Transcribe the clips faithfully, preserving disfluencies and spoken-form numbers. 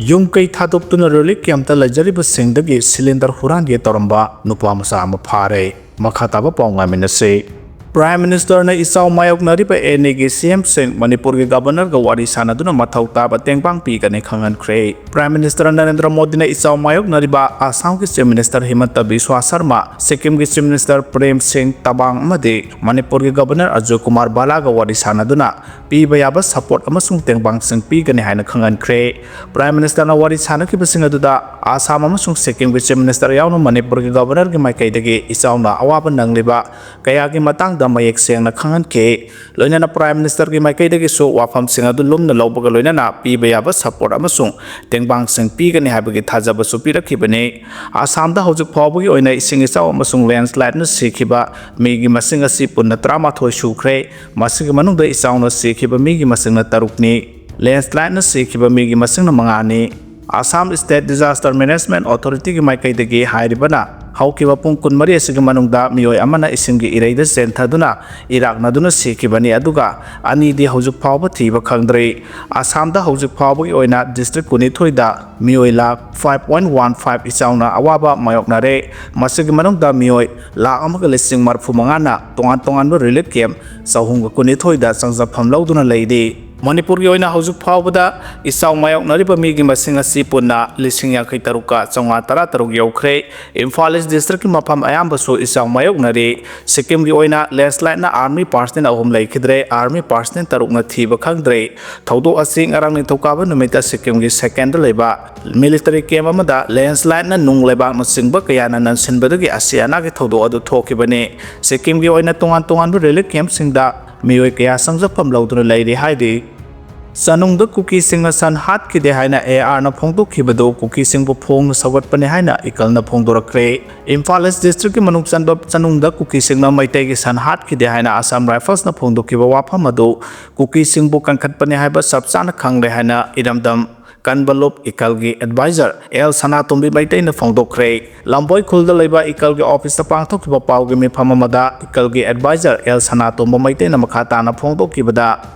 ꯌꯨꯝ ꯀꯩ ꯊꯥꯗꯣꯛꯇꯨꯅ ꯔꯤꯂꯤꯐ ꯀꯦꯝꯞꯇ ꯂꯩꯖꯔꯤꯕꯁꯤꯡꯗꯒꯤ ꯁꯤꯂꯤꯟꯗꯔ ꯍꯨꯔꯥꯟꯒꯦ ꯇꯧꯔꯝꯕ ꯅꯨꯄꯥ ꯃꯆꯥ ꯑꯃ ꯐꯥꯔꯦ꯫ ꯃꯈꯥ ꯇꯥꯕ ꯄꯥꯎ ꯉꯥꯏꯃꯤꯟꯅꯁꯤ꯫ ꯄ꯭ꯔꯥꯏꯝ ꯃꯤꯅꯤꯁꯇꯔꯅ ꯏꯆꯥꯎ ꯃꯥꯌꯣꯛꯅꯔꯤꯕ ꯑꯦꯟ ꯏꯒꯤ ꯁꯤ ꯑꯦꯝꯁꯤꯡ ꯃꯅꯤꯄꯨꯔꯒꯤ ꯒꯕꯔꯅꯔꯒ ꯋꯥꯔꯤ ꯁꯥꯅꯗꯨꯅ ꯃꯊꯧ ꯇꯥꯕ ꯇꯦꯡꯕꯥꯡ ꯄꯤꯒꯅꯤ ꯈꯪꯍꯟꯈ꯭ꯔꯦ꯫ ꯄ꯭ꯔꯥꯏꯝ ꯃꯤꯅꯤꯁꯇꯔ ꯅꯔꯦꯟꯗ꯭ꯔ ꯃꯣꯗꯤꯅ ꯏꯆꯥꯎ ꯃꯥꯌꯣꯛꯅꯔꯤꯕ ꯑꯁꯥꯝꯒꯤ ꯆꯤꯐ ꯃꯤꯅꯤꯁꯇꯔ ꯍꯤꯃꯟꯇ ꯕꯤꯁ꯭ꯋꯥ ꯁꯔꯃ, ꯁꯤꯛꯀꯤꯝꯒꯤ ꯆꯤꯐ ꯃꯤꯅꯤꯁꯇꯔ ꯄ꯭ꯔꯦꯝ ꯁꯤꯡ ꯇꯕꯥꯡ ꯑꯃꯗꯤ ꯃꯅꯤꯄꯨꯔꯒꯤ ꯒꯕꯔꯅꯔ ꯑꯖꯣꯏ ꯀꯨꯃꯥꯔ ꯕꯥꯂꯥꯒ ꯋꯥꯔꯤ ꯁꯥꯅꯗꯨꯅ ꯄꯤꯕ ꯌꯥꯕ ꯁꯄꯣꯔꯠ ꯑꯃꯁꯨꯡ ꯇꯦꯡꯕꯥꯡꯁꯤꯡ ꯄꯤꯒꯅꯤ ꯍꯥꯏꯅ ꯈꯪꯍꯟꯈ꯭ꯔꯦ꯫ ꯄ꯭ꯔꯥꯏꯝ ꯃꯤꯅꯤꯁꯇꯔꯅ ꯋꯥꯔꯤ ꯁꯥꯅꯈꯤꯕꯁꯤꯡ ꯑꯗꯨꯗ ꯑꯁꯥꯝ ꯑꯃꯁꯨꯡ ꯁꯤꯛꯀꯤꯝꯒꯤ ꯆꯤꯐ ꯃꯤꯅꯤꯁꯇꯔ ꯌꯥꯎꯅ ꯃꯅꯤꯄꯨꯔꯒꯤ ꯒꯕꯔꯅꯔꯒꯤ ꯃꯥꯏꯀꯩꯗꯒꯤ ꯏꯆꯥꯎꯅ ꯑꯋꯥꯕ ꯅꯪꯂꯤꯕ ꯀꯌꯥꯒꯤ ꯃꯇꯥꯡꯗ ꯃꯌꯦꯛ ꯁꯦꯡꯅ ꯈꯪꯍꯟꯈꯤ꯫ ꯂꯣꯏꯅꯅ ꯄ꯭ꯔꯥꯏꯝ ꯃꯤꯅꯤꯁꯇꯔꯒꯤ ꯃꯥꯏꯀꯩꯗꯒꯤꯁꯨ ꯋꯥꯐꯝꯁꯤꯡ ꯑꯗꯨ ꯂꯨꯝꯅ ꯂꯧꯕꯒ ꯂꯣꯏꯅꯅ ꯄꯤꯕ ꯌꯥꯕ ꯁꯄꯣꯔꯠ ꯑꯃꯁꯨꯡ ꯇꯦꯡꯕꯥꯡꯁꯤꯡ ꯄꯤꯒꯅꯤ ꯍꯥꯏꯕꯒꯤ ꯊꯥꯖꯕꯁꯨ ꯄꯤꯔꯛꯈꯤꯕꯅꯤ꯫ ꯑꯁꯥꯝꯗ ꯍꯧꯖꯤꯛ ꯐꯥꯎꯕꯒꯤ ꯑꯣꯏꯅ ꯏꯁꯤꯡ ꯏꯆꯥꯎ ꯑꯃꯁꯨꯡ ꯂꯦꯟꯁꯂꯥꯏꯗꯅ ꯁꯤꯈꯤꯕ ꯃꯤꯒꯤ ꯃꯁꯤꯡ ꯑꯁꯤ ꯄꯨꯟꯅ ꯇꯔꯥꯃꯥꯊꯣꯏ ꯁꯨꯈ꯭ꯔꯦ꯫ ꯃꯁꯤꯒꯤ ꯃꯅꯨꯡꯗ ꯏꯆꯥꯎꯅ ꯁꯤꯈꯤꯕ ꯃꯤꯒꯤ ꯃꯁꯤꯡꯅ ꯇꯔꯨꯛꯅꯤ꯫ ꯂꯦꯟꯁꯂꯥꯏꯗꯅ ꯁꯤꯈꯤꯕ ꯃꯤꯒꯤ ꯃꯁꯤꯡꯅ ꯃꯉꯥꯅꯤ꯫ ꯑꯁꯥꯝ ꯁ꯭ꯇꯦꯠ ꯗꯤꯖꯥꯁꯇꯔ ꯃꯦꯅꯦꯖꯃꯦꯟꯠ ꯑꯣꯊꯣꯔꯤꯇꯤꯒꯤ ꯃꯥꯏꯀꯩꯗꯒꯤ ꯍꯥꯏꯔꯤꯕꯅ, ꯍꯧꯈꯤꯕ ꯄꯨꯡ ꯀꯨꯟꯃꯔꯤ ꯑꯁꯤꯒꯤ ꯃꯅꯨꯡꯗ ꯃꯤꯑꯣꯏ ꯑꯃꯅ ꯏꯁꯤꯡꯒꯤ ꯏꯔꯩꯗ ꯆꯦꯟꯊꯗꯨꯅ ꯏꯔꯥꯛꯅꯗꯨꯅ ꯁꯤꯈꯤꯕꯅꯤ, ꯑꯗꯨꯒ ꯑꯅꯤꯗꯤ ꯍꯧꯖꯤꯛ ꯐꯥꯎꯕ ꯊꯤꯕ ꯈꯪꯗ꯭ꯔꯤ꯫ ꯑꯁꯥꯝꯗ ꯍꯧꯖꯤꯛ ꯐꯥꯎꯕꯒꯤ ꯑꯣꯏꯅ ꯗꯤꯁꯇ꯭ꯔꯤꯛ ꯀꯨꯟꯅꯤꯊꯣꯏꯗ ꯃꯤꯑꯣꯏ lakh five point one five ꯏꯆꯥꯎꯅ ꯑꯋꯥꯕ ꯃꯥꯌꯣꯛꯅꯔꯦ꯫ ꯃꯁꯤꯒꯤ ꯃꯅꯨꯡꯗ ꯃꯤꯑꯣꯏ ꯂꯥꯈ ꯑꯃꯒ ꯂꯤꯁꯤꯡ ꯃꯔꯤꯐꯨ ꯃꯉꯥꯅ ꯇꯣꯉꯥꯟ ꯇꯣꯉꯥꯟꯕ ꯔꯤꯂꯤꯐ ꯀꯦꯝꯞ ꯆꯍꯨꯝꯒ ꯀꯨꯟꯅꯤꯊꯣꯏꯗ ꯆꯪꯖꯐꯝ ꯂꯧꯗꯨꯅ ꯂꯩꯔꯤ꯫ ꯃꯅꯤꯄꯨꯔꯒꯤ ꯑꯣꯏꯅ ꯍꯧꯖꯤꯛ ꯐꯥꯎꯕꯗ ꯏꯆꯥꯎ ꯃꯥꯌꯣꯛꯅꯔꯤꯕ ꯃꯤꯒꯤ ꯃꯁꯤꯡ ꯑꯁꯤ ꯄꯨꯟꯅ ꯂꯤꯁꯤꯡ ꯌꯥꯡꯈꯩ ꯇꯔꯨꯛꯀ ꯆꯥꯝꯃꯉꯥ ꯇꯔꯥ ꯇꯔꯨꯛ ꯌꯧꯈ꯭ꯔꯦ꯫ ꯏꯝꯐꯥꯜ ꯏꯁ ꯗꯤꯁꯇ꯭ꯔꯤꯛꯀꯤ ꯃꯐꯝ ꯑꯌꯥꯝꯕꯁꯨ ꯏꯆꯥꯎ ꯃꯥꯌꯣꯛꯅꯔꯤ꯫ ꯁꯤꯛꯀꯤꯝꯒꯤ ꯑꯣꯏꯅ ꯂꯦꯟꯁꯂꯥꯏꯗꯅ ꯑꯥꯔꯃꯤ ꯄꯥꯔꯁꯅꯦꯜ ꯑꯍꯨꯝ ꯂꯩꯈꯤꯗ꯭ꯔꯦ, ꯑꯥꯔꯃꯤ ꯄꯥꯔꯁꯅꯦꯜ ꯇꯔꯨꯛꯅ ꯊꯤꯕ ꯈꯪꯗ꯭ꯔꯦ꯫ ꯊꯧꯗꯣꯛ ꯑꯁꯤ ꯉꯔꯥꯡ ꯅꯤꯡꯊꯧꯀꯥꯕ ꯅꯨꯃꯤꯠꯇ ꯁꯤꯛꯀꯤꯝꯒꯤ ꯁꯦꯀꯦꯟꯗ ꯂꯩꯕ ꯃꯤꯂꯤꯇꯔꯤ ꯀꯦꯝꯞ ꯑꯃꯗ ꯂꯦꯟꯁꯂꯥꯏꯗꯅ ꯅꯨꯡ ꯂꯩꯕꯥꯛꯅꯆꯤꯡꯕ ꯀꯌꯥꯅ ꯅꯟꯁꯤꯟꯕꯗꯒꯤ ꯑꯁꯤ ꯑꯅꯥꯒꯤ ꯊꯧꯗꯣꯛ ꯑꯗꯨ ꯊꯣꯛꯈꯤꯕꯅꯤ꯫ ꯁꯤꯛꯀꯤꯝꯒꯤ ꯑꯣꯏꯅ ꯇꯣꯉꯥꯟ ꯇꯣꯉꯥꯟꯕ ꯔꯤꯂꯤꯐ ꯀꯦꯝꯞꯁꯤꯡꯗ ꯃꯤꯑꯣꯏ ꯀꯌꯥ ꯆꯪꯖꯐꯝ ꯂꯧꯗꯨꯅ ꯂꯩꯔꯤ ꯍꯥꯏꯔꯤ꯫ ꯆꯅꯨꯡꯗ ꯀꯨꯀꯤꯁꯤꯡꯅ ꯁꯟ ꯍꯥꯠꯈꯤꯗꯦ ꯍꯥꯏꯅ ꯑꯦ ꯑꯥꯔꯅ ꯐꯣꯡꯗꯣꯛꯈꯤꯕꯗꯨ ꯀꯨꯀꯤꯁꯤꯡꯕꯨ ꯐꯣꯡꯅ ꯁꯧꯒꯠꯄꯅꯤ ꯍꯥꯏꯅ ꯏꯀꯜꯅ ꯐꯣꯡꯗꯣꯔꯛꯈ꯭ꯔꯦ꯫ ꯏꯝꯐꯥꯜ ꯏꯁ ꯗꯤꯁꯇ꯭ꯔꯤꯛꯀꯤ ꯃꯅꯨꯡ ꯆꯟꯕ ꯆꯅꯨꯡꯗ ꯀꯨꯀꯤꯁꯤꯡꯅ ꯃꯩꯇꯩꯒꯤ ꯁꯟ ꯍꯥꯠꯈꯤꯗꯦ ꯍꯥꯏꯅ ꯑꯁꯥꯝ ꯔꯥꯏꯐꯜꯁꯅ ꯐꯣꯡꯗꯣꯛꯈꯤꯕ ꯋꯥꯐꯝ ꯑꯗꯨ ꯀꯨꯀꯤꯁꯤꯡꯕꯨ ꯀꯟꯈꯠꯄꯅꯤ ꯍꯥꯏꯕ ꯆꯞ ꯆꯥꯅ ꯈꯪꯂꯦ ꯍꯥꯏꯅ ꯏꯔꯝꯗꯝ ꯀꯟꯕꯂꯨꯞ ꯏꯀꯜꯒꯤ ꯑꯦꯗꯚꯥꯏꯖꯔ ꯑꯦꯜ ꯁꯅꯥꯇꯣꯝꯕꯤ ꯃꯩꯇꯩꯅ ꯐꯣꯡꯗꯣꯛꯈ꯭ꯔꯦ꯫ ꯂꯝꯕꯣꯏ ꯈꯨꯜꯗ ꯂꯩꯕ ꯏꯀꯜꯒꯤ ꯑꯣꯐꯤꯁꯇ ꯄꯥꯡꯊꯣꯛꯈꯤꯕ ꯄꯥꯎꯒꯤ ꯃꯤꯐꯝ ꯑꯃꯗ ꯏꯀꯜꯒꯤ ꯑꯦꯗꯚꯥꯏꯖꯔ ꯑꯦꯜ ꯁꯅꯥꯇꯣꯝꯕ ꯃꯩꯇꯩꯅ ꯃꯈꯥ ꯇꯥꯅ ꯐꯣꯡꯗꯣꯛꯈꯤꯕꯗ,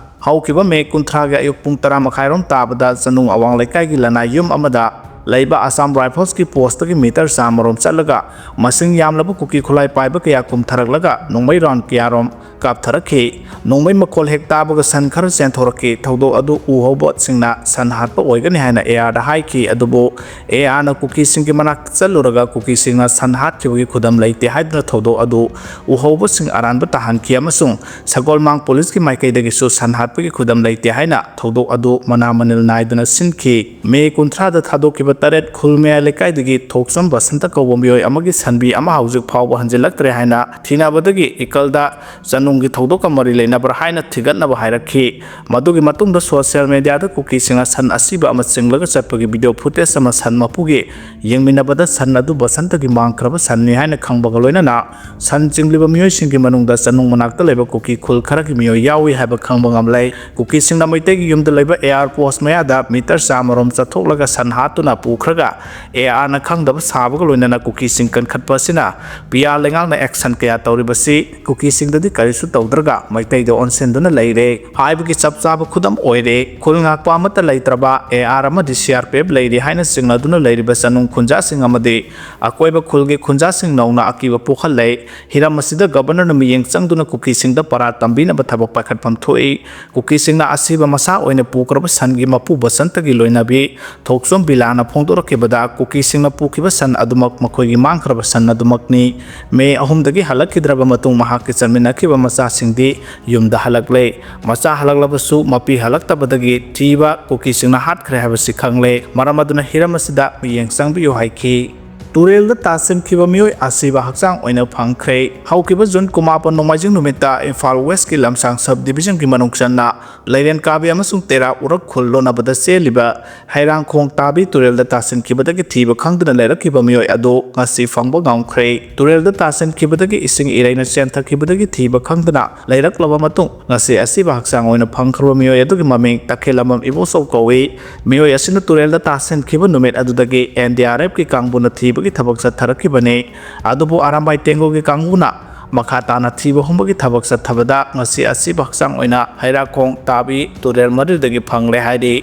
ꯍꯧꯈꯤꯕ ꯃꯦ ꯀꯨꯟꯊ꯭ꯔꯥꯒꯤ ꯑꯌꯨꯛ ꯄꯨꯡ ꯇꯔꯥ ꯃꯈꯥꯏꯔꯣꯝ ꯇꯥꯕꯗ ꯆꯅꯨꯡ ꯑꯋꯥꯡ ꯂꯩꯀꯥꯏꯒꯤ ꯂꯅꯥꯏ ꯌꯨꯝ ꯑꯃꯗ ꯂꯩꯕ ꯑꯁꯥꯝ ꯔꯥꯏꯐꯜꯁꯀꯤ ꯄꯣꯁꯇꯒꯤ ꯃꯤꯇꯔ ꯆꯥꯝꯃꯔꯣꯝ ꯆꯠꯂꯒ ꯃꯁꯤꯡ ꯌꯥꯝꯂꯕ ꯀꯨꯀꯤ ꯈꯨꯠꯂꯥꯏ ꯄꯥꯏꯕ ꯀꯌꯥ ꯀꯨꯝꯊꯔꯛꯂꯒ ꯅꯣꯡꯃꯩ ꯔꯥꯎꯟ ꯀꯌꯥꯔꯣꯝ ꯀꯥꯞꯊꯔꯛꯈꯤ꯫ ꯅꯣꯡꯃꯩ ꯃꯈꯣꯜ ꯍꯦꯛ ꯇꯥꯕꯒ ꯁꯟ ꯈꯔ ꯆꯦꯟꯊꯣꯔꯛꯈꯤ꯫ ꯊꯧꯗꯣꯛ ꯑꯗꯨ ꯎꯍꯧꯕꯁꯤꯡꯅ ꯁꯟ ꯍꯥꯠꯄ ꯑꯣꯏꯒꯅꯤ ꯍꯥꯏꯅ ꯑꯦ ꯑꯥꯔꯗ ꯍꯥꯏꯈꯤ꯫ ꯑꯗꯨꯕꯨ ꯑꯦ ꯑꯥꯔꯅ ꯀꯨꯀꯤꯁꯤꯡꯒꯤ ꯃꯅꯥꯛꯇ ꯆꯠꯂꯨꯔꯒ ꯀꯨꯀꯤꯁꯤꯡꯅ ꯁꯟ ꯍꯥꯠꯈꯤꯕꯒꯤ ꯈꯨꯗꯝ ꯂꯩꯇꯦ ꯍꯥꯏꯗꯨꯅ ꯊꯧꯗꯣꯛ ꯑꯗꯨ ꯎꯍꯧꯕꯁꯤꯡ ꯑꯔꯥꯟꯕ ꯇꯥꯍꯟꯈꯤ ꯑꯃꯁꯨꯡ ꯁꯒꯣꯜꯃꯥꯡ ꯄꯨꯂꯤꯁꯀꯤ ꯃꯥꯏꯀꯩꯗꯒꯤꯁꯨ ꯁꯟ ꯍꯥꯠꯄꯒꯤ ꯈꯨꯗꯝ ꯂꯩꯇꯦ ꯍꯥꯏꯅ ꯊꯧꯗꯣꯛ ꯑꯗꯨ ꯃꯅꯥ ꯃꯅꯤꯜ ꯅꯥꯏꯗꯅ ꯁꯤꯟꯈꯤ꯫ ꯃꯦ ꯀꯨꯟꯊ꯭ꯔꯥꯗ ꯊꯥꯗꯣꯛꯈꯤꯕ ꯇꯔꯦꯠ ꯈꯨꯜ ꯃꯌꯥꯏ ꯂꯩꯀꯥꯏꯗꯒꯤ ꯊꯣꯛꯆꯝ ꯕꯁꯟꯇ ꯀꯧꯕ ꯃꯤꯑꯣꯏ ꯑꯃꯒꯤ ꯁꯟꯕꯤ ꯑꯃ ꯍꯧꯖꯤꯛ ꯐꯥꯎꯕ ꯍꯟꯖꯤꯜꯂꯛꯇ꯭ꯔꯦ ꯍꯥꯏꯅ ꯊꯤꯅꯕꯗꯒꯤ ꯏꯀꯜꯗ ꯆꯅꯨꯡꯒꯤ ꯊꯧꯗꯣꯛꯀ ꯃꯔꯤ ꯂꯩꯅꯕ꯭ꯔꯥ ꯍꯥꯏꯅ ꯊꯤꯒꯠꯅꯕ ꯍꯥꯏꯔꯛꯈꯤ꯫ ꯃꯗꯨꯒꯤ ꯃꯇꯨꯡꯗ ꯁꯣꯁꯤꯌꯦꯜ ꯃꯦꯗꯤꯌꯥꯗ ꯀꯨꯀꯤꯁꯤꯡꯅ ꯁꯟ ꯑꯁꯤꯕ ꯑꯃ ꯆꯤꯡꯂꯒ ꯆꯠꯄꯒꯤ ꯚꯤꯗꯤꯑꯣ ꯐꯨꯇꯦꯖ ꯑꯃ ꯁꯟ ꯃꯄꯨꯒꯤ ꯌꯦꯡꯃꯤꯟꯅꯕꯗ ꯁꯟ ꯑꯗꯨ ꯕꯁꯟꯇꯒꯤ ꯃꯥꯡꯈ꯭ꯔꯕ ꯁꯟꯅꯤ ꯍꯥꯏꯅ ꯈꯪꯕꯒ ꯂꯣꯏꯅꯅ ꯁꯟ ꯆꯤꯡꯂꯤꯕ ꯃꯤꯑꯣꯏꯁꯤꯡꯒꯤ ꯃꯅꯨꯡꯗ ꯆꯅꯨꯡ ꯃꯅꯥꯛꯇ ꯂꯩꯕ ꯀꯨꯀꯤ ꯈꯨꯜ ꯈꯔꯒꯤ ꯃꯤꯑꯣꯏ ꯌꯥꯎꯏ ꯍꯥꯏꯕ ꯈꯪꯕ ꯉꯝꯂꯦ꯫ ꯀꯨꯀꯤꯁꯤꯡꯅ ꯃꯩꯇꯩꯒꯤ ꯌꯨꯝꯗ ꯂꯩꯕ ꯑꯦ ꯑꯥꯔ ꯄꯣꯁ ꯃꯌꯥꯗ ꯃꯤꯇꯔ ꯆꯥꯝꯃꯔꯣꯝ ꯆꯠꯊꯣꯛꯂꯒ ꯁꯟ ꯍꯥꯠꯇꯨꯅ ꯄꯨꯈ꯭ꯔꯒ ꯑꯦ ꯑꯥꯔꯅ ꯈꯪꯗꯕ ꯁꯥꯕꯒ ꯂꯣꯏꯅꯅ ꯀꯨꯀꯤꯁꯤꯡ ꯀꯟꯈꯠꯄ ꯑꯁꯤꯅ ꯄꯤ ꯑꯥꯔ ꯂꯩꯉꯥꯛꯅ ꯑꯦꯛꯁꯟ ꯀꯌꯥ ꯇꯧꯔꯤꯕꯁꯤ ꯀꯨꯀꯤꯁꯤꯡꯗꯗꯤ ꯀꯔꯤꯁꯨ ꯇꯧꯗ꯭ꯔꯒ ꯃꯩꯇꯩꯗ ꯑꯣꯟꯁꯤꯟꯗꯨꯅ ꯂꯩꯔꯦ ꯍꯥꯏꯕꯒꯤ ꯆꯞ ꯆꯥꯕ ꯈꯨꯗꯝ ꯑꯣꯏꯔꯦ꯫ ꯈꯨꯜ ꯉꯥꯛꯄ ꯑꯃꯠꯇ ꯂꯩꯇ꯭ꯔꯕ ꯑꯦ ꯑꯥꯔ ꯑꯃꯗꯤ ꯁꯤ ꯑꯥꯔ ꯄꯤ ꯑꯦꯐ ꯂꯩꯔꯤ ꯍꯥꯏꯅ ꯆꯤꯡꯅꯗꯨꯅ ꯂꯩꯔꯤꯕ ꯆꯅꯨꯡ ꯈꯨꯟꯖꯥꯁꯤꯡ ꯑꯃꯗꯤ ꯑꯀꯣꯏꯕ ꯈꯨꯜꯒꯤ ꯈꯨꯟꯖꯥꯁꯤꯡ ꯅꯧꯅ ꯑꯀꯤꯕ ꯄꯣꯛꯍꯜꯂꯦ꯫ ꯍꯤꯔꯝ ꯑꯁꯤꯗ ꯒꯕꯔꯅꯔꯅ ꯃꯤꯠꯌꯦꯡ ꯆꯪꯗꯨꯅ ꯀꯨꯀꯤꯁꯤꯡꯗ ꯄꯔꯥ ꯇꯝꯕꯤꯅꯕ ꯊꯕꯛ ꯄꯥꯏꯈꯠꯐꯝ ꯊꯣꯛꯏ꯫ ꯀꯨꯀꯤꯁꯤꯡꯅ ꯑꯁꯤꯕ ꯃꯁꯥ ꯑꯣꯏꯅ ꯄꯨꯈ꯭ꯔꯕ ꯁꯟꯒꯤ ꯃꯄꯨ ꯕꯁꯟꯇꯒꯤ ꯂꯣꯏꯅꯕꯤ ꯊꯣꯛꯆꯣꯝ ꯕꯤꯂꯥꯅ ꯐꯣꯡꯗꯣꯔꯛꯈꯤꯕꯗ, ꯀꯨꯀꯤꯁꯤꯡꯅ ꯄꯨꯈꯤꯕ ꯁꯟ ꯑꯗꯨꯃꯛ ꯃꯈꯣꯏꯒꯤ ꯃꯥꯡꯈ꯭ꯔꯕ ꯁꯟ ꯑꯗꯨꯃꯛꯅꯤ꯫ ꯃꯦ ꯑꯍꯨꯝꯗꯒꯤ ꯍꯜꯂꯛꯈꯤꯗ꯭ꯔꯕ ꯃꯇꯨꯡ ꯃꯍꯥꯛꯀꯤ ꯆꯟꯃꯤꯟꯅꯈꯤꯕ ꯃꯆꯥꯁꯤꯡꯗꯤ ꯌꯨꯝꯗ ꯍꯜꯂꯛꯂꯦ꯫ ꯃꯆꯥ ꯍꯜꯂꯛꯂꯕꯁꯨ ꯃꯄꯤ ꯍꯜꯂꯛꯇꯕꯗꯒꯤ ꯊꯤꯕ ꯀꯨꯀꯤꯁꯤꯡꯅ ꯍꯥꯠꯈ꯭ꯔꯦ ꯍꯥꯏꯕꯁꯤ ꯈꯪꯂꯦ꯫ ꯃꯔꯝ ꯑꯗꯨꯅ ꯍꯤꯔꯝ ꯑꯁꯤꯗ ꯃꯤꯠꯌꯦꯡ ꯆꯪꯕꯤꯌꯨ ꯍꯥꯏꯈꯤ꯫ ꯇꯨꯔꯦꯜꯗ ꯇꯥꯁꯤꯟꯈꯤꯕ ꯃꯤꯑꯣꯏ ꯑꯁꯤꯕ ꯍꯛꯆꯥꯡ ꯑꯣꯏꯅ ꯐꯪꯈ꯭ꯔꯦ꯫ ꯍꯧꯈꯤꯕ ꯖꯨꯟ ꯀꯨꯟꯃꯥꯄꯟ ꯅꯣꯡꯃꯥꯏꯖꯤꯡ ꯅꯨꯃꯤꯠꯇ ꯏꯝꯐꯥꯜ ꯋꯦꯁꯀꯤ ꯂꯝꯁꯥꯡ ꯁꯕ ꯗꯤꯕꯤꯖꯟꯒꯤ ꯃꯅꯨꯡ ꯆꯟꯅ ꯂꯩꯔꯦꯟ ꯀꯥꯕꯤ ꯑꯃꯁꯨꯡ ꯇꯦꯔꯥ ꯎꯔꯛ ꯈꯨꯜ ꯂꯣꯟꯅꯕꯗ ꯆꯦꯜꯂꯤꯕ ꯍꯩꯔꯥꯡꯈꯣꯡ ꯇꯥꯕꯤ ꯇꯨꯔꯦꯜꯗ ꯇꯥꯁꯤꯟꯈꯤꯕꯗꯒꯤ ꯊꯤꯕ ꯈꯪꯗꯅ ꯂꯩꯔꯛꯈꯤꯕ ꯃꯤꯑꯣꯏ ꯑꯗꯨ ꯉꯁꯤ ꯐꯪꯕ ꯉꯝꯈ꯭ꯔꯦ꯫ ꯇꯨꯔꯦꯜꯗ ꯇꯥꯁꯤꯟꯈꯤꯕꯗꯒꯤ ꯏꯁꯤꯡ ꯏꯔꯩꯅ ꯆꯦꯟꯊꯈꯤꯕꯗꯒꯤ ꯊꯤꯕ ꯈꯪꯗꯅ ꯂꯩꯔꯛꯂꯕ ꯃꯇꯨꯡ, ꯉꯁꯤ ꯑꯁꯤꯕ ꯍꯛꯆꯥꯡ ꯑꯣꯏꯅ ꯐꯪꯈ꯭ꯔꯕ ꯃꯤꯑꯣꯏ ꯑꯗꯨꯒꯤ ꯃꯃꯤꯡ ꯇꯈꯦꯜꯂꯝꯕꯝ ꯏꯕꯣꯆꯧ ꯀꯧꯏ꯫ ꯃꯤꯑꯣꯏ ꯑꯁꯤꯅ ꯇꯨꯔꯦꯜꯗ ꯇꯥꯁꯤꯟꯈꯤꯕ ꯅꯨꯃꯤꯠ ꯑꯗꯨꯗꯒꯤ ꯑꯦꯟ ꯗꯤ ꯑꯥꯔ ꯑꯦꯐꯀꯤ ꯀꯥꯡꯕꯨꯅ ꯊꯤꯕꯒꯤ ꯊꯕꯛ ꯆꯠꯊꯔꯛꯈꯤꯕꯅꯤ꯫ ꯑꯗꯨꯕꯨ ꯑꯔꯥꯝꯕꯥꯏ ꯇꯦꯡꯒꯣꯒꯤ ꯀꯥꯡꯕꯨꯅ ꯃꯈꯥ ꯇꯥꯅ ꯊꯤꯕ ꯍꯨꯝꯕꯒꯤ ꯊꯕꯛ ꯆꯠꯊꯕꯗ ꯉꯁꯤ ꯑꯁꯤꯕ ꯍꯛꯆꯥꯡ ꯑꯣꯏꯅ ꯍꯩꯔꯥꯈꯣꯡ ꯇꯥꯕꯤ ꯇꯨꯔꯦꯜ ꯃꯔꯤꯗꯒꯤ ꯐꯪꯂꯦ ꯍꯥꯏꯔꯤ꯫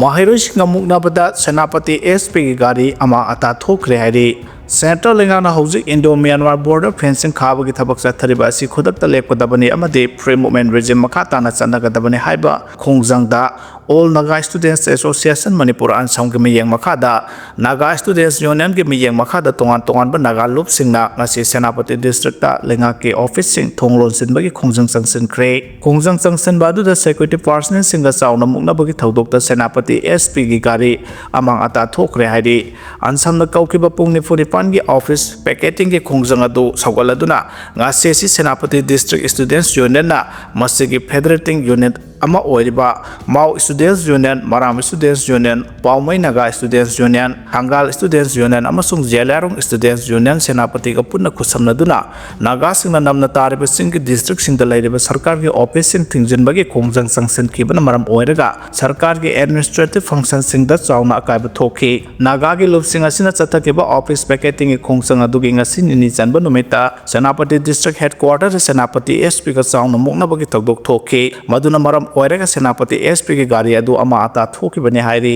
ꯃꯍꯩꯔꯣꯏꯁꯤꯡꯒ ꯃꯨꯛꯅꯕꯗ ꯁꯦꯅꯥꯄꯇꯤ ꯑꯦꯁ ꯄꯤꯒꯤ ꯒꯥꯔꯤ ꯑꯃꯥꯡ ꯑꯇꯥ ꯊꯣꯛꯈ꯭ꯔꯦ ꯍꯥꯏꯔꯤ꯫ ꯁꯦꯟꯇ꯭ꯔꯦꯜ ꯂꯩꯉꯥꯛꯅ ꯍꯧꯖꯤꯛ ꯏꯟꯗꯣ ꯃ꯭ꯌꯥꯟꯃꯥꯔ ꯕꯣꯔꯗꯔ ꯐꯦꯟꯁꯤꯡ ꯈꯥꯕꯒꯤ ꯊꯕꯛ ꯆꯠꯊꯔꯤꯕ ꯑꯁꯤ ꯈꯨꯗꯛꯇ ꯂꯦꯞꯀꯗꯕꯅꯤ ꯑꯃꯗꯤ ꯐ꯭ꯔꯤ ꯃꯨꯚꯃꯦꯟ ꯔꯤꯖꯤꯝ ꯃꯈꯥ ꯇꯥꯅ ꯆꯠꯅꯒꯗꯕꯅꯤ ꯍꯥꯏꯕ ꯈꯣꯡꯖꯪꯗ ꯑꯣꯜ ꯅꯥꯒꯥ ꯁ꯭ꯇꯨꯗꯦꯟꯠꯁ ꯑꯦꯁꯣꯁꯤꯌꯦꯁꯟ ꯃꯅꯤꯄꯨꯔ ꯑꯟꯁꯝꯒꯤ ꯃꯤꯠꯌꯦꯡ ꯃꯈꯥꯗ ꯅꯥꯒꯥ ꯁ꯭ꯇꯨꯗꯦꯟꯠꯁ ꯌꯨꯅꯤꯌꯟꯒꯤ ꯃꯤꯠꯌꯦꯡ ꯃꯈꯥꯗ ꯇꯣꯉꯥꯟ ꯇꯣꯉꯥꯟꯕ ꯅꯥꯒꯥ ꯂꯨꯞꯁꯤꯡꯅ ꯉꯁꯤ ꯁꯦꯅꯥꯄꯇꯤ ꯗꯤꯁꯇ꯭ꯔꯤꯛꯇ ꯂꯩꯉꯥꯛꯀꯤ ꯑꯣꯐꯤꯁꯁꯤꯡ ꯊꯣꯡ ꯂꯣꯟꯁꯤꯟꯕꯒꯤ ꯈꯣꯡꯖꯪ ꯆꯪꯁꯤꯟꯈ꯭ꯔꯦ꯫ ꯈꯣꯡꯖꯪ ꯆꯪꯁꯤꯟꯕ ꯑꯗꯨꯗ ꯁꯦꯀ꯭ꯌꯨꯔꯤꯇꯤ ꯄꯥꯔꯁꯅꯦꯜꯁꯤꯡꯒ ꯆꯥꯎꯅ ꯃꯨꯛꯅꯕꯒꯤ ꯊꯧꯗꯣꯛꯇ ꯁꯦꯅꯥꯄꯇꯤ ꯑꯦꯁ ꯄꯤꯒꯤ ꯒꯥꯔꯤ ꯑꯃꯥꯡ ꯑꯇꯥ ꯊꯣꯛꯈ꯭ꯔꯦ ꯍꯥꯏꯔꯤ꯫ ꯑꯟꯁꯝꯅ ꯀꯧꯈꯤꯕ ꯄꯨꯡ ꯅꯤꯐꯨ ꯅꯤꯄꯥꯟꯒꯤ ꯑꯣꯐꯤꯁ ꯄꯤꯀꯦꯇꯤꯡꯒꯤ ꯈꯣꯡꯖꯪ ꯑꯗꯨ ꯁꯧꯒꯠꯂꯗꯨꯅ ꯉꯁꯤ ꯑꯁꯤ ꯁꯦꯅꯥꯄꯇꯤ ꯗꯤꯁꯇ꯭ꯔꯤꯛ ꯁ꯭ꯇꯨꯗꯦꯟꯠꯁ ꯌꯨꯅꯤꯌꯟꯅ ꯃꯁꯤꯒꯤ ꯐꯦꯗꯔꯦꯇꯤꯡ ꯌꯨꯅꯤꯠ ꯑꯃ ꯑꯣꯏꯔꯤꯕ ꯃꯥꯎ ꯁ꯭ꯇꯨꯗꯦꯟꯠꯁ ꯌꯨꯅꯤꯌꯟ, ꯃꯔꯥꯝ ꯁ꯭ꯇꯨꯗꯦꯟꯠꯁ ꯌꯨꯅꯤꯌꯟ, ꯄꯥꯎꯃꯩ ꯅꯥꯒꯥ ꯁ꯭ꯇꯨꯗꯦꯟꯠꯁ ꯌꯨꯅꯤꯌꯟ, ꯊꯪꯒꯥꯜ ꯁ꯭ꯇꯨꯗꯦꯟꯠꯁ ꯌꯨꯅꯤꯌꯟ ꯑꯃꯁꯨꯡ ꯖꯦꯂꯤꯌꯥꯡꯔꯣꯡ ꯁ꯭ꯇꯨꯗꯦꯟꯠꯁ ꯌꯨꯅꯤꯌꯟ ꯁꯦꯅꯥꯄꯇꯤꯒ ꯄꯨꯟꯅ ꯈꯨꯠꯁꯝꯅꯗꯨꯅ ꯅꯥꯒꯥꯁꯤꯡꯅ ꯅꯝꯅ ꯇꯥꯔꯤꯕ ꯆꯤꯡꯒꯤ ꯗꯤꯁꯇ꯭ꯔꯤꯛꯁꯤꯡꯗ ꯂꯩꯔꯤꯕ ꯁꯔꯀꯥꯔꯒꯤ ꯑꯣꯐꯤꯁꯁꯤꯡ ꯊꯤꯡꯖꯤꯟꯕꯒꯤ ꯈꯣꯡꯖꯪ ꯆꯪꯁꯤꯟꯈꯤꯕꯅ ꯃꯔꯝ ꯑꯣꯏꯔꯒ ꯁꯔꯀꯥꯔꯒꯤ ꯑꯦꯗꯃꯤꯅꯤꯁꯇ꯭ꯔꯦꯇꯤꯚ ꯐꯪꯁꯟꯁꯤꯡꯗ ꯆꯥꯎꯅ ꯑꯀꯥꯏꯕ ꯊꯣꯛꯈꯤ꯫ ꯅꯥꯒꯥꯒꯤ ꯂꯨꯞꯁꯤꯡ ꯑꯁꯤꯅ ꯆꯠꯊꯈꯤꯕ ꯑꯣꯐꯤꯁ ꯄꯤꯀꯦꯇꯤꯡꯒꯤ ꯈꯣꯡꯖꯪ ꯑꯗꯨꯒꯤ ꯉꯁꯤ ꯅꯤꯅꯤ ꯆꯟꯕ ꯅꯨꯃꯤꯠꯇ ꯁꯦꯅꯥꯄꯇꯤ ꯗꯤꯁꯇ꯭ꯔꯤꯛ ꯍꯦꯗꯀ꯭ꯋꯥꯇꯔꯗ ꯁꯦꯅꯥꯄꯇꯤ ꯑꯦꯁ ꯄꯤꯒ ꯆꯥꯎꯅ ꯃꯨꯛꯅꯕꯒꯤ ꯊꯧꯗꯣꯛ ꯊꯣꯛꯈꯤ꯫ ꯃꯗꯨꯅ ꯃꯔꯝ ꯑꯣꯏꯔꯒ ꯁꯦꯅꯥꯄꯇꯤ ꯑꯦꯁ ꯄꯤꯒꯤ ꯒꯥꯔꯤ ꯑꯗꯨ ꯑꯃꯥꯡ ꯑꯇꯥ ꯊꯣꯛꯈꯤꯕꯅꯤ ꯍꯥꯏꯔꯤ꯫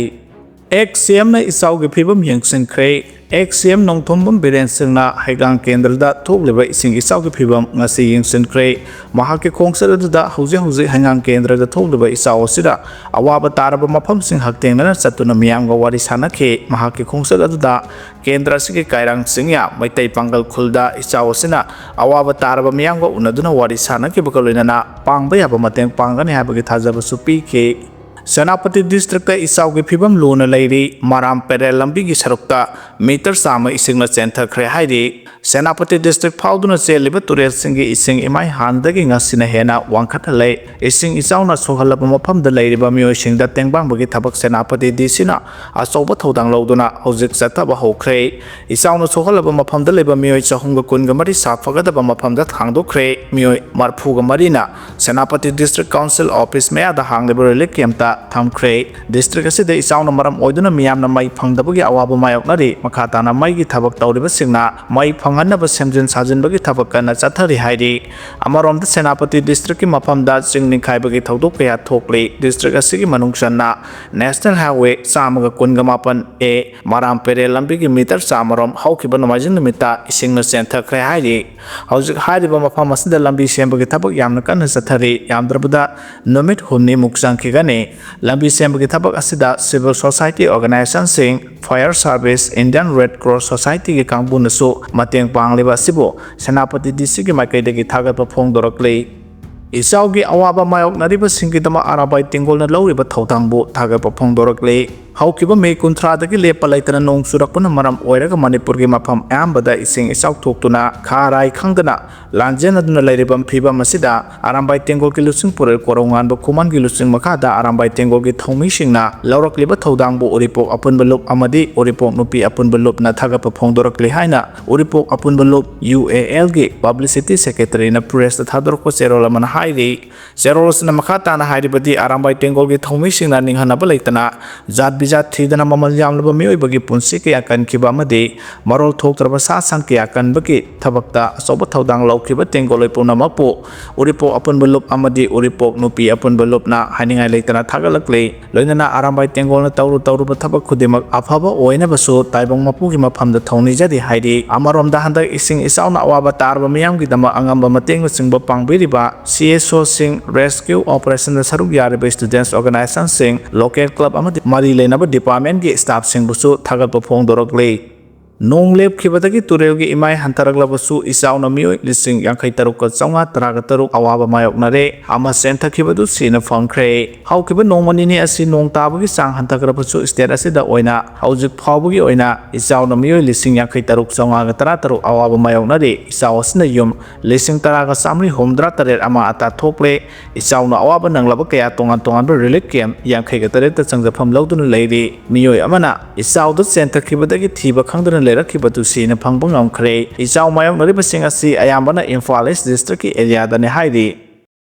ꯑꯦꯛꯁ ꯁꯤ ꯑꯦꯝꯅ ꯏꯆꯥꯎꯒꯤ ꯐꯤꯕꯝ ꯌꯦꯡꯁꯤꯟꯈ꯭ꯔꯦ꯫ ꯑꯦꯛꯁ ꯁꯤ ꯑꯦꯝ ꯅꯣꯡꯊꯣꯝꯕꯝ ꯕꯤꯔꯦꯟ ꯁꯤꯡꯅ ꯍꯩꯉꯥꯡ ꯀꯦꯟꯗ꯭ꯔꯗ ꯊꯣꯛꯂꯤꯕ ꯏꯁꯤꯡ ꯏꯆꯥꯎꯒꯤ ꯐꯤꯕꯝ ꯉꯁꯤ ꯌꯦꯡꯁꯤꯟꯈ꯭ꯔꯦ꯫ ꯃꯍꯥꯛꯀꯤ ꯈꯣꯡꯆꯠ ꯑꯗꯨꯗ ꯍꯧꯖꯤꯛ ꯍꯧꯖꯤꯛ ꯍꯩꯉꯥꯡ ꯀꯦꯟꯗ꯭ꯔꯗ ꯊꯣꯛꯂꯤꯕ ꯏꯆꯥꯎ ꯑꯁꯤꯗ ꯑꯋꯥꯕ ꯇꯥꯔꯕ ꯃꯐꯝꯁꯤꯡ ꯍꯛꯊꯦꯡꯅꯅ ꯆꯠꯇꯨꯅ ꯃꯤꯌꯥꯝꯒ ꯋꯥꯔꯤ ꯁꯥꯅꯈꯤ꯫ ꯃꯍꯥꯛꯀꯤ ꯈꯣꯡꯆꯠ ꯑꯗꯨꯗ ꯀꯦꯟꯗ꯭ꯔ ꯑꯁꯤꯒꯤ ꯀꯥꯏꯔꯥꯡ ꯆꯤꯡꯌꯥ ꯃꯩꯇꯩ ꯄꯥꯡꯒꯜ ꯈꯨꯜꯗ ꯏꯆꯥꯎ ꯑꯁꯤꯅ ꯑꯋꯥꯕ ꯇꯥꯔꯕ ꯃꯤꯌꯥꯝꯒ ꯎꯅꯗꯨꯅ ꯋꯥꯔꯤ ꯁꯥꯅꯈꯤꯕꯒ ꯂꯣꯏꯅꯅ ꯄꯥꯡꯕ ꯌꯥꯕ ꯃꯇꯦꯡ ꯄꯥꯡꯒꯅꯤ ꯍꯥꯏꯕꯒꯤ ꯊꯥꯖꯕꯁꯨ ꯄꯤꯈꯤ꯫ ꯁꯦꯅꯥꯄꯇꯤ ꯗꯤꯁꯇ꯭ꯔꯤꯛꯇ ꯏꯆꯥꯎꯒꯤ ꯐꯤꯕꯝ ꯂꯨꯅ ꯂꯩꯔꯤ꯫ ꯃꯔꯥꯝ ꯄꯦꯔꯦꯜ ꯂꯝꯕꯤꯒꯤ ꯁꯔꯨꯛꯇ ꯃꯤꯇꯔ ꯆꯥꯝꯃ ꯏꯁꯤꯡꯅ ꯆꯦꯟꯊꯈ꯭ꯔꯦ ꯍꯥꯏꯔꯤ꯫ ꯁꯦꯅꯥꯄꯇꯤ ꯗꯤꯁꯇ꯭ꯔꯤꯛ ꯐꯥꯎꯗꯨꯅ ꯆꯦꯜꯂꯤꯕ ꯇꯨꯔꯦꯜꯁꯤꯡꯒꯤ ꯏꯁꯤꯡ ꯏꯃꯥꯏ ꯍꯥꯟꯗꯒꯤ ꯉꯁꯤꯅ ꯍꯦꯟꯅ ꯋꯥꯡꯈꯠꯍꯜꯂꯦ꯫ ꯏꯁꯤꯡ ꯏꯆꯥꯎꯅ ꯁꯣꯛꯍꯜꯂꯕ ꯃꯐꯝꯗ ꯂꯩꯔꯤꯕ ꯃꯤꯑꯣꯏꯁꯤꯡꯗ ꯇꯦꯡꯕꯥꯡꯕꯒꯤ ꯊꯕꯛ ꯁꯦꯅꯥꯄꯇꯤ ꯗꯤ ꯁꯤꯅ ꯑꯆꯧꯕ ꯊꯧꯗꯥꯡ ꯂꯧꯗꯨꯅ ꯍꯧꯖꯤꯛ ꯆꯠꯊꯕ ꯍꯧꯈ꯭ꯔꯦ꯫ ꯏꯆꯥꯎꯅ ꯁꯣꯛꯍꯜꯂꯕ ꯃꯐꯝꯗ ꯂꯩꯕ ꯃꯤꯑꯣꯏ ꯆꯍꯨꯝꯒ ꯀꯨꯟꯒ ꯃꯔꯤ ꯁꯥꯐꯒꯗꯕ ꯃꯐꯝꯗ ꯊꯥꯡꯗꯣꯛꯈ꯭ꯔꯦ꯫ ꯃꯤꯑꯣꯏ ꯃꯔꯤꯐꯨꯒ ꯃꯔꯤꯅ ꯁꯦꯅꯥꯄꯇꯤ District Council office ꯃꯌꯥꯗ ꯍꯥꯡꯂꯤꯕ relief campꯇ ꯊꯝꯈ꯭ꯔꯦ꯫ District ꯑꯁꯤꯗ ꯏꯆꯥꯎꯅ ꯃꯔꯝ ꯑꯣꯏꯗꯨꯅ ꯃꯤꯌꯥꯝꯅ ꯃꯩ ꯐꯪꯗꯕꯒꯤ ꯑꯋꯥꯕ ꯃꯥꯌꯣꯛꯅꯔꯤ꯫ ꯃꯈꯥ ꯇꯥꯅ ꯃꯩꯒꯤ ꯊꯕꯛ ꯇꯧꯔꯤꯕꯁꯤꯡꯅ ꯃꯩ ꯐꯪꯍꯟꯅꯕ ꯁꯦꯝꯖꯤꯟ ꯁꯥꯖꯤꯟꯕꯒꯤ ꯊꯕꯛ ꯀꯟꯅ ꯆꯠꯊꯔꯤ ꯍꯥꯏꯔꯤ꯫ ꯑꯃꯔꯣꯝꯗ ꯁꯦꯅꯥꯄꯇꯤ Districtꯀꯤ ꯃꯐꯝꯗ ꯆꯤꯡ ꯅꯤꯡꯈꯥꯏꯕꯒꯤ ꯊꯧꯗꯣꯛ ꯀꯌꯥ ꯊꯣꯛꯂꯤ꯫ District ꯑꯁꯤꯒꯤ ꯃꯅꯨꯡ ꯆꯟꯅ National Highway ꯆꯥꯝꯃꯒ ꯀꯨꯟꯒ ꯃꯥꯄꯟ A ꯃꯔꯥꯝ ꯄꯦꯔꯦ ꯂꯝꯕꯤꯒꯤ meter ꯆꯥꯝꯃꯔꯣꯝ ꯍꯧꯈꯤꯕ ꯅꯣꯡꯃꯥꯏꯖꯤꯡ ꯅꯨꯃꯤꯠꯇ ꯏꯁꯤꯡꯅ ꯆꯦꯟꯊꯈ꯭ꯔꯦ ꯍꯥꯏꯔꯤ꯫ ꯍꯧꯖꯤꯛ ꯍꯥꯏꯔꯤꯕ ꯃꯐꯝ ꯑꯁꯤꯗ ꯂꯝꯕꯤ ꯁꯦꯝꯕꯒꯤ ꯊꯕꯛ ꯌꯥꯝꯅ ꯀꯟꯅ ꯆꯠꯊꯔꯤ꯫ ꯌꯥꯝꯗ꯭ꯔꯕꯗ ꯅꯨꯃꯤꯠ ꯍꯨꯝꯅꯤꯃꯨꯛ ꯆꯪꯈꯤꯒꯅꯤ꯫ ꯂꯝꯕꯤ ꯁꯦꯝꯕꯒꯤ ꯊꯕꯛ ꯑꯁꯤꯗ civil society organizationꯁꯤꯡ, fire service, Indian Red Cross Societyꯒꯤ ꯀꯥꯡꯕꯨꯅꯁꯨ ꯃꯇꯦꯡ ꯄꯥꯡꯂꯤꯕ ꯑꯁꯤꯕꯨ ꯁꯦꯅꯥꯄꯇꯤ DCꯒꯤ ꯃꯥꯏꯀꯩꯗꯒꯤ ꯊꯥꯒꯠꯄ ꯐꯣꯡꯗꯣꯔꯛꯂꯤ꯫ ꯏꯆꯥꯎꯒꯤ ꯑꯋꯥꯕ ꯃꯥꯌꯣꯛꯅꯔꯤꯕꯁꯤꯡꯒꯤꯗꯃꯛ ꯑꯔꯥꯝꯕꯥꯏ ꯇꯦꯡꯒꯣꯜꯅ ꯂꯧꯔꯤꯕ ꯊꯧꯗꯥꯡꯕꯨ ꯊꯥꯒꯠꯄ ꯐꯣꯡꯗꯣꯔꯛꯂꯤ꯫ ꯍꯧꯈꯤꯕ ꯃꯦ ꯀꯨꯟꯊ꯭ꯔꯥꯗꯒꯤ ꯂꯦꯞꯄ ꯂꯩꯇꯅ ꯅꯣꯡ ꯆꯨꯔꯛꯄꯅ ꯃꯔꯝ ꯑꯣꯏꯔꯒ ꯃꯅꯤꯄꯨꯔꯒꯤ ꯃꯐꯝ ꯑꯌꯥꯝꯕꯗ ꯏꯁꯤꯡ ꯏꯆꯥꯎ ꯊꯣꯛꯇꯨꯅ ꯈꯥ ꯑꯔꯥꯏ ꯈꯪꯗꯅ ꯂꯥꯟꯖꯦꯟꯅꯗꯨꯅ ꯂꯩꯔꯤꯕ ꯐꯤꯕꯝ ꯑꯁꯤꯗ ꯑꯔꯥꯝꯕꯥꯏ ꯇꯦꯡꯒꯣꯜꯒꯤ ꯂꯨꯆꯤꯡ ꯄꯨꯔꯦꯜ ꯀꯣꯔꯧꯉꯥꯟꯕ ꯈꯨꯃꯟꯒꯤ ꯂꯨꯆꯤꯡ ꯃꯈꯥꯗ ꯑꯔꯥꯝꯕꯥꯏ ꯇꯦꯡꯒꯣꯜꯒꯤ ꯊꯧꯃꯤꯁꯤꯡꯅ ꯂꯧꯔꯛꯂꯤꯕ ꯊꯧꯗꯥꯡꯕꯨ ꯎꯔꯤꯄꯣꯛ ꯑꯄꯨꯟꯕ ꯂꯨꯞ ꯑꯃꯗꯤ ꯎꯔꯤꯄꯣꯛ ꯅꯨꯄꯤ ꯑꯄꯨꯟꯕ ꯂꯨꯞꯅ ꯊꯥꯒꯠꯄ ꯐꯣꯡꯗꯣꯔꯛꯂꯤ ꯍꯥꯏꯅ ꯎꯔꯤꯄꯣꯛ ꯑꯄꯨꯟꯕ ꯂꯨꯞ UALꯒꯤ publicity secretaryꯅ pressꯇ ꯊꯥꯗꯣꯔꯛꯄ ꯆꯦꯔꯣꯜ ꯑꯃꯅ ꯍꯥꯏꯔꯤ꯫ ꯆꯦꯔꯣꯜ ꯑꯁꯤꯅ ꯃꯈꯥ ꯇꯥꯅ ꯍꯥꯏꯔꯤꯕꯗꯤ, ꯑꯔꯥꯝꯕꯥꯏ ꯇꯦꯡꯒꯣꯜꯒꯤ ꯊꯧꯃꯤꯁꯤꯡꯅ ꯅꯤꯡꯍꯟꯅꯕ ꯂꯩꯇꯅ ꯖꯥꯠ ꯕꯤꯖꯥꯠ ꯊꯤꯗꯅ ꯃꯃꯜ ꯌꯥꯝꯂꯕ ꯃꯤꯑꯣꯏꯕꯒꯤ ꯄꯨꯟꯁꯤ ꯀꯌꯥ ꯀꯟꯈꯤꯕ ꯑꯃꯗꯤ ꯃꯔꯣꯜ ꯊꯣꯛꯇ꯭ꯔꯕ ꯁꯥ ꯁꯟ ꯀꯌꯥ ꯀꯟꯕꯒꯤ ꯊꯕꯛꯇ ꯑꯆꯧꯕ ꯊꯧꯗꯥꯡ ꯂꯧꯈꯤꯕ ꯇꯦꯡꯒꯣꯜꯂꯣꯏ ꯄꯨꯝꯅꯃꯛꯄꯨ ꯎꯔꯤꯄꯣꯛ ꯑꯄꯨꯟꯕ ꯂꯨꯞ ꯑꯃꯗꯤ ꯎꯔꯤꯄꯣꯛ ꯅꯨꯄꯤ ꯑꯄꯨꯟꯕ ꯂꯨꯞꯅ ꯍꯥꯏꯅꯤꯡꯉꯥꯏ ꯂꯩꯇꯅ ꯊꯥꯒꯠꯂꯛꯂꯤ꯫ ꯂꯣꯏꯅꯅ ꯑꯔꯥꯝꯕꯥꯏ ꯇꯦꯡꯒꯣꯜꯅ ꯇꯧꯔꯨ ꯇꯧꯔꯨꯕ ꯊꯕꯛ ꯈꯨꯗꯤꯡꯃꯛ ꯑꯐꯕ ꯑꯣꯏꯅꯕꯁꯨ ꯇꯥꯏꯕꯪ ꯃꯄꯨꯒꯤ ꯃꯐꯝꯗ ꯊꯧꯅꯤꯖꯔꯤ ꯍꯥꯏꯔꯤ꯫ ꯑꯃꯔꯣꯝꯗ ꯍꯟꯗꯛ ꯏꯁꯤꯡ ꯏꯆꯥꯎꯅ ꯑꯋꯥꯕ ꯇꯥꯔꯕ ꯃꯤꯌꯥꯝꯒꯤꯗꯃꯛ ꯑꯉꯝꯕ ꯃꯇꯦꯡꯅꯆꯤꯡꯕ ꯄꯥꯡꯕꯤꯔꯤꯕ CSOꯁꯤꯡ, rescue operationꯗ ꯁꯔꯨꯛ ꯌꯥꯔꯤꯕ studentsꯒꯤ organizationꯁꯤꯡ, local club ꯑꯃꯗꯤ ꯃꯔꯤ ꯂꯩꯅꯕ departmentꯀꯤ staffꯁꯤꯡꯕꯨꯁꯨ ꯊꯥꯒꯠꯄ ꯐꯣꯡꯗꯣꯔꯛꯂꯤ꯫ ꯅꯣꯡ ꯂꯦꯞꯈꯤꯕꯗꯒꯤ ꯇꯨꯔꯦꯜꯒꯤ ꯏꯃꯥꯏ ꯍꯟꯊꯔꯛꯂꯕꯁꯨ ꯏꯆꯥꯎꯅ ꯃꯤꯑꯣꯏ ꯂꯤꯁꯤꯡ ꯌꯥꯡꯈꯩ ꯇꯔꯨꯛꯀ ꯆꯥꯝꯃꯉꯥ ꯇꯔꯥꯒ ꯇꯔꯨꯛ ꯑꯋꯥꯕ ꯃꯥꯌꯣꯛꯅꯔꯦ꯫ ꯑꯃ ꯆꯦꯟꯊꯈꯤꯕꯗꯨ ꯁꯤꯅ ꯐꯪꯈ꯭ꯔꯦ꯫ ꯍꯧꯈꯤꯕ ꯅꯣꯡꯃ ꯅꯤꯅꯤ ꯑꯁꯤ ꯅꯣꯡ ꯇꯥꯕꯒꯤ ꯆꯥꯡ ꯍꯟꯊꯈ꯭ꯔꯕꯁꯨ state ꯑꯁꯤꯗ ꯑꯣꯏꯅ ꯍꯧꯖꯤꯛ ꯐꯥꯎꯕꯒꯤ ꯑꯣꯏꯅ ꯏꯆꯥꯎꯅ ꯃꯤꯑꯣꯏ ꯂꯤꯁꯤꯡ ꯌꯥꯡꯈꯩ ꯇꯔꯨꯛ ꯆꯥꯝꯃꯉꯥꯒ ꯇꯔꯥ ꯇꯔꯨꯛ ꯑꯋꯥꯕ ꯃꯥꯌꯣꯛꯅꯔꯤ꯫ ꯏꯆꯥꯎ ꯑꯁꯤꯅ ꯌꯨꯝ ꯂꯤꯁꯤꯡ ꯇꯔꯥꯒ ꯆꯥꯝꯃꯔꯤ ꯍꯨꯝꯐꯨꯇꯔꯥ ꯇꯔꯦꯠ ꯑꯃ ꯑꯇꯥ ꯊꯣꯛꯂꯦ꯫ ꯏꯆꯥꯎꯅ ꯑꯋꯥꯕ ꯅꯪꯂꯕ ꯀꯌꯥ ꯇꯣꯉꯥꯟ ꯇꯣꯉꯥꯟꯕ relief camp ꯌꯥꯡꯈꯩꯒ ꯇꯔꯦꯠꯇ ꯆꯪꯖꯐꯝ ꯂꯧꯗꯨꯅ ꯂꯩꯔꯤ꯫ ꯃꯤꯑꯣꯏ ꯑꯃꯅ ꯏꯆꯥꯎꯗ ꯆꯦꯟꯊꯈꯤꯕꯗꯒꯤ ꯊꯤꯕ ꯈꯪꯗꯅ ꯂꯩꯔꯛꯈꯤꯕꯗꯨ ꯁꯤꯅ ꯐꯪꯕ ꯉꯝꯈ꯭ꯔꯦ꯫ ꯏꯆꯥꯎ ꯃꯥꯌꯣꯛꯅꯔꯤꯕꯁꯤꯡ ꯑꯁꯤ ꯑꯌꯥꯝꯕꯅ ꯏꯝꯐꯥꯜ East Districtꯀꯤ areaꯗꯅꯤ ꯍꯥꯏꯔꯤ꯫